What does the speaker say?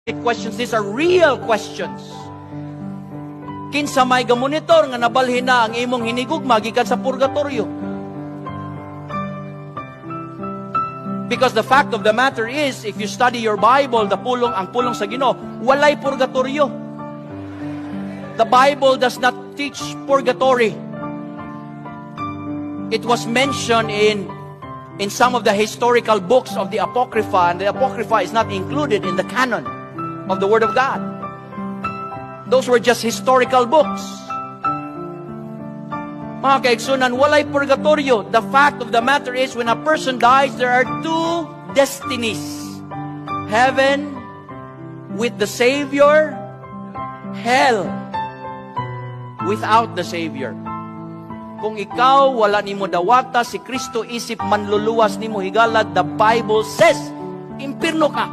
Questions. These are real questions. Kinsa may gamonitor nga nabalhin na ang imong hinigugma gikan sa purgatorio? Because the fact of the matter is, if you study your Bible, the pulong, ang pulong sa Ginoo, walay purgatorio. The Bible does not teach purgatory. It was mentioned in some of the historical books of the Apocrypha, and the Apocrypha is not included in the canon of the Word of God. Those were just historical books. Mga kaigsunan, walay purgatorio. The fact of the matter is, when a person dies, there are two destinies. Heaven with the Savior, hell without the Savior. Kung ikaw wala nimo dawata si Kristo isip manluluwas nimo higala, the Bible says, impirno ka.